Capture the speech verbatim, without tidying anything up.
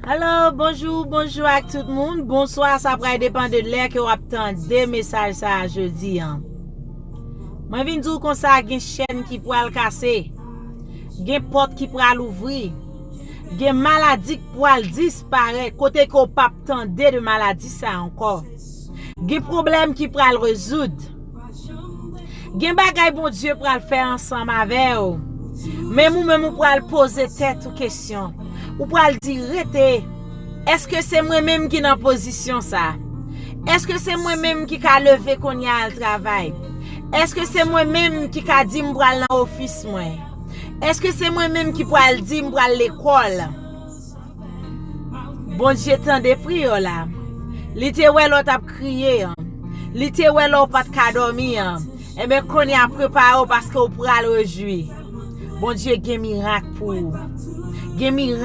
Hello, bonjou, bonjou ak tout moun. Bonswa, sa pral depann de lè ke w ap tande mesaj sa a jodi an. Mwen vin di w konsa, gen chèn ki pral kase. Gen pòt ki pral ouvri. Gen maladi ki pral disparèt, kote ke w p ap tande de maladi sa a ankò. Gen pwoblèm ki pral rezoud. Gen bagay Bondye pral fè ansanm avè w. Menm ou menm ou pral poze tèt ou kesyon. Ou pral di, rete, èske se mwen menm ki nan pozisyon sa? Èske se mwen menm ki ka leve kounye a al travay? Èske se mwen menm ki ka di m pral nan ofis mwen? Èske se mwen menm ki pral di m pral lekòl? Bondye tande priyè w la. Li te wè lè w t ap kriye an. Li te wè lè w pa t ka dòmi an. Enben, kounye a prepare w paske w pral rejwi. Bondye gen mirak pou ou. Gen mirak.